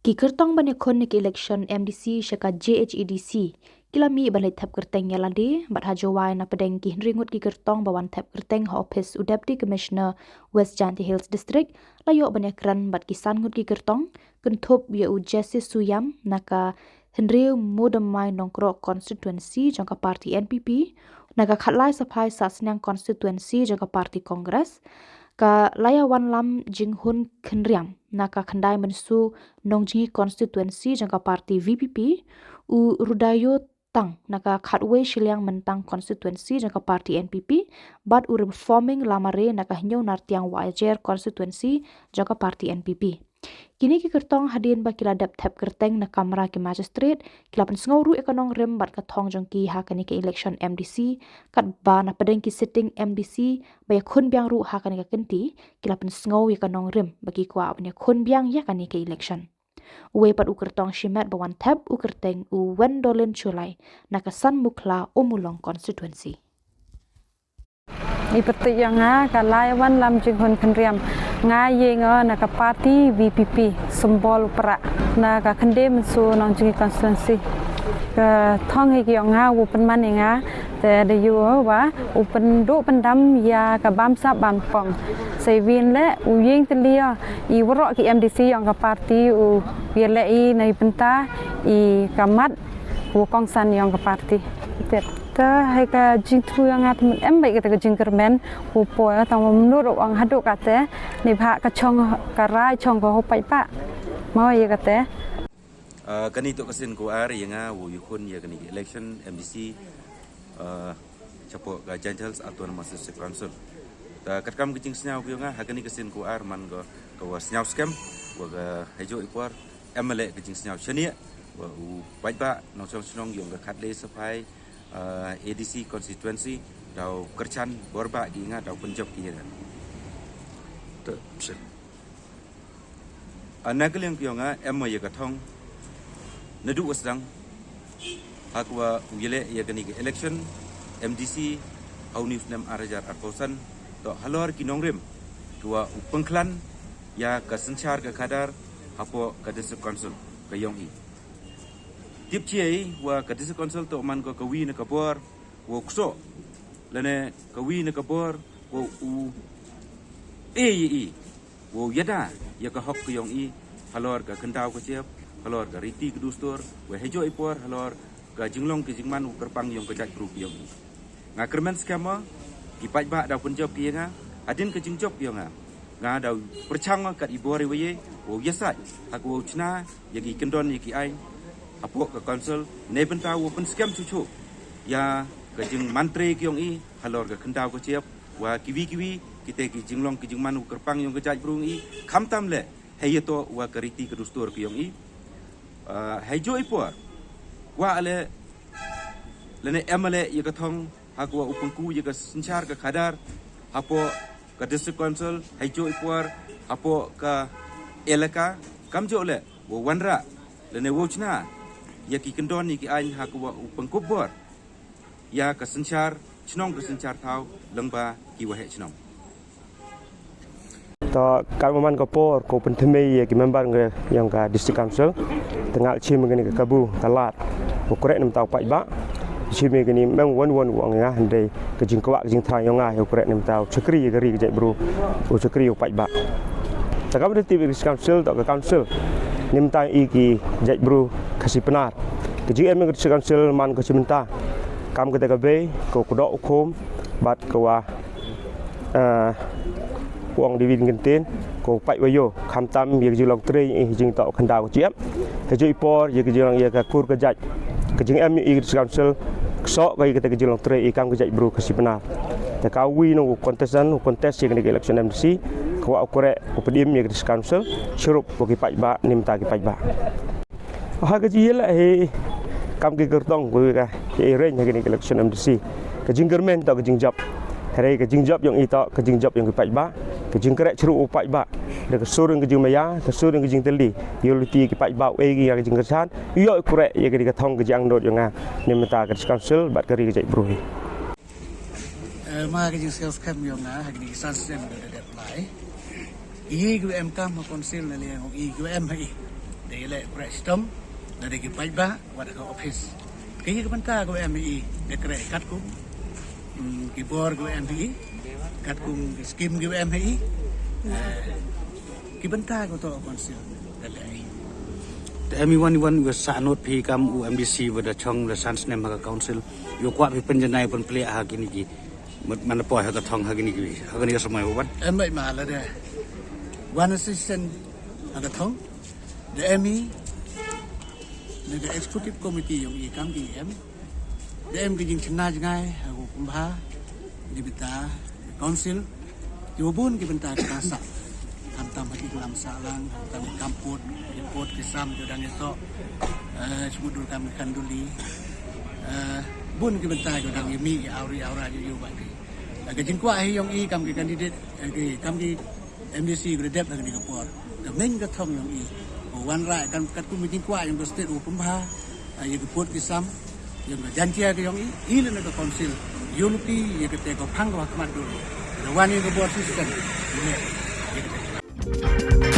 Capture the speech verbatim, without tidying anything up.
Ki kyrtong ban ïakhun ïa ka election M D C sha ka J H A D C ki la mih ban leit thep kyrteng ïa lade, bad ha Jowai na pdeng ki hynriew ngut ki kyrtong ba wan thep kyrteng ha ophis u Deputy Commissioner West Jaintia Hills District, la ïoh ban ïakren bad ki san ngut ki kyrtong, kynthup ïa u Jesse Suyam na ka hynriew Modamai Nongkrok constituency jong ka party N P P, na ka khatlai Saphai Sahsniang constituency jong ka party Congress, ka Laiawanlam Jinghun Khynriam na ka khyndai Mynsu Nongjngi constituency jong ka party V P P, u Rudayo Tang na ka khatwei Shiliang Myntang constituency jong ka party N P P, bad u Reforming Lamare na ka Hynñiew Nartiang Wahiajer constituency jong ka party N P P. Kine ki kyrtong hadien ba ki la dep thep kyrteng na kamra ki magistrate, ki la pynsngew ruh ïa ka nongrim bad ka thong jong ki ha kane ka election M D C, katba na pdeng ki sitting M D C ba ïakhun biang ruh ha kane ka kynti, ki la pynsngew ïa ka nongrim ba ki kwah ban ïakhun biang ïa kane ka election. Uwei pat u kyrtong shimet ba wan thep u kyrteng u Wendolin Shullai na ka Sanmukhla Ummulong constituency. I pyrthei ïa nga ka Laiawanlam Jinghun Khynriam. Nga ïeng na ka party V P P, symbol u prah, na ka khyndai Mynsu Nongjngi constituency. Ka thong hi ki ïong nga u pynman ïa nga, te da ïoh ba u pynduh pyndam ïa ka bamsap bamkong. Sa i win le u ïeng tylli ïa i waroh ki M D C ïong ka party u ïaleh i na i bynta i ka mat u kongsan ïong ka party. Te, te hai ka jingthmu ïong nga te em ba i kata ka jingkyrmen u poi tang mynno u ong haduh kata ni bha ka chong ka rai chong ka hopai pa. Mo ïa kata. Ah, kane to ka sien ko ar ïa nga u ïakhun ïa kane election M D C, ah, chapoh ka Jaintia Hills Autonomous District Council. Ta katkam ka jingsngew ko ïa nga ha kane ka sien ko ar man ka, ka wa sngew skhem wa ka hajok i por M L A ka jingsngew shaniah wa u paidbah nongshong shnong ïong ka khatlai Saphai, ah, A D C constituency daw kyrchan borbah ki nga daw pynjop ki ïa nga. Te, sien. Ah, na ka liang ka ïong nga em ïa ka thong naduh wa sdang ha ka wa u ïaleh ïa kane ka election M D C ha u ni u snem ar hajar arphew san, to halor ki nongrim ka wa u pynkhlaiñ ïa ka synshar ka khadar hapoh ka district council ka ïong i. Tip chi ei wa ka district council to man ko ka wi na ka bor wa u ksoh lane ka wi na ka bor wa u e ïa i wa u ïada ïa ka hok ka ïong i halor ka khyndaw ka jep, halor ka riti ka dustur, wa hajok i por halor ka jinglong ka jingman u kyrpang ïong ka jaitbru ka ïong i. Nga kyrmen skhem ma ki paidbah daw pynjop ki ïa nga, hadien ka jingjop ïong nga nga daw pyrchang ma kat i bor i wa ïe wa u ïasaid ha ka wa u chna ïa ki kyndon ïa ki aiñ hapoh ka council ne bynta wa pynskhem chuchu ïa ka jingmantre ka ïong i halor ka khyndaw ka jep wa kiwi kiwi kita ki jinglong ki jingman u kyrpang ïong ka jaitbru i, khamtam le hei ïa to wa ka riti ka dustur ka ïong i. Ah, hajok i por wa le lane M L A ïa ka thong ha ka wa u pynku ïa ka synshar ka khadar hapoh ka district council, hajok i por hapoh ka elaka, kamjok le wa wanrah lane wa u chna ïa ki kyndon ïa ki aiñ ha ka wa u pynkup bor ïa ka synshar chnong ka synshar thaw lyngba ki waheh chnong. To kan man ka por ko pynthymmai ïa ki member nga ïong ka district council. Te nga chim ïa kane ka kabu ka lad ko krek ne mynta u paidbah. Chim ïa kane mem wan wan u ong nga hynrei ka jingkwah ka jingthrang ïong nga ïa u krek ne mynta u chakri ïa ka ri ka jaitbru, u chakri u paidbah. Te kam da tip ïa ka district council to ka council ne mynta i ki jaitbru Khasi Pnar. Ka jingem ïa ka district council man ka chi mynta kam kata ka bei ko kdoh u khum bad ka wa eh, u ong David Ngintin ko paid wa ïoh khamtam ïa ka jinglong trei ïa ka jingtoh khyndaw ka jep. Hajok i por ïa ka jinglong ïa ka kur ka jait ka jingem ïa ka district council ksoh ka ïa kata ka jinglong trei ïa kam ka jaitbru Khasi Pnar. Te ka wi nong u contestant u contest ïa kane ka election M D C ka wa u krek u pynim ïa ka district council shurup wa ki paidbah ne mynta ki paidbah. Ha ka jingïaleh hi kam ki kyrtong ko ka i rein ha kane ka election M D C. Ka jingkyrmen to ka jingjop. Hynrei ka jingjop ïong i to ka jingjop ïong ki paidbah. Ka jingkrek chru u paidbah da ka sur ïong ka jingmaya, ka sur ïong ka jingtylli. Ïoh lynti ki paidbah u ei ki ïa ka jingkyrchan. Ïoh i krek ïa ka di ka thong ka jingangnud ïong nga ne mynta ka district council bad ka ri ka jaitbru hi. Eh, ma ka jingsngewskhem ïong nga ha kine ki san snem da dep lai. I ki em kam ha council na liang i ki em ha i. Da ïaleh khreh shitom, da ki paidbah, wat ka office. Ki ïa ki bynta kiba em hi, da khreh katkum, mm, ki bor kiba em hi, katkum ki skim kiba em hi, eh, ki bynta kiba to council, da leh hi. Te em hi wan wan wa sa not phi kam u M D C wa da chong da san snem ha ka council, ïoh kwah phi pynjanai pynplia ha kini ki, man, man poi ha ka thong ha kini ki, ha kini ka samoi wa wan. Em bai ma la da. Wan assistant ha ka thong. Da em hi, na ka executive committee yong i kam ki em. Da em ki jingchna jngai, ha u pynbha, di bita, council, ki bun ki bynta ki ta sa. Khamtam ha ki lam sahlang, khamtam ki kam pud, ki pud ki sam, ki dang ïa to, eh, shu dur kam ki khanduli, eh, bun ki bynta ki dang ïa mi, ïa awri, awra, ïa ïa ba ki. Eh, ka jingkwah hi yong i kam ki candidate, eh, ki kam ki M D C ka dep ha kane ka por. Ka main ka thong yong i. Ko wanrah kan katkum ka jingkwah yong ka state u pynbha, ah, ïa ka pud ki sam, ïa ka jantia ka yong i, i lane ka council. Unity ïa kata ka phang ka khmat dur. Ka wan ïa ka bor system. Ïa ka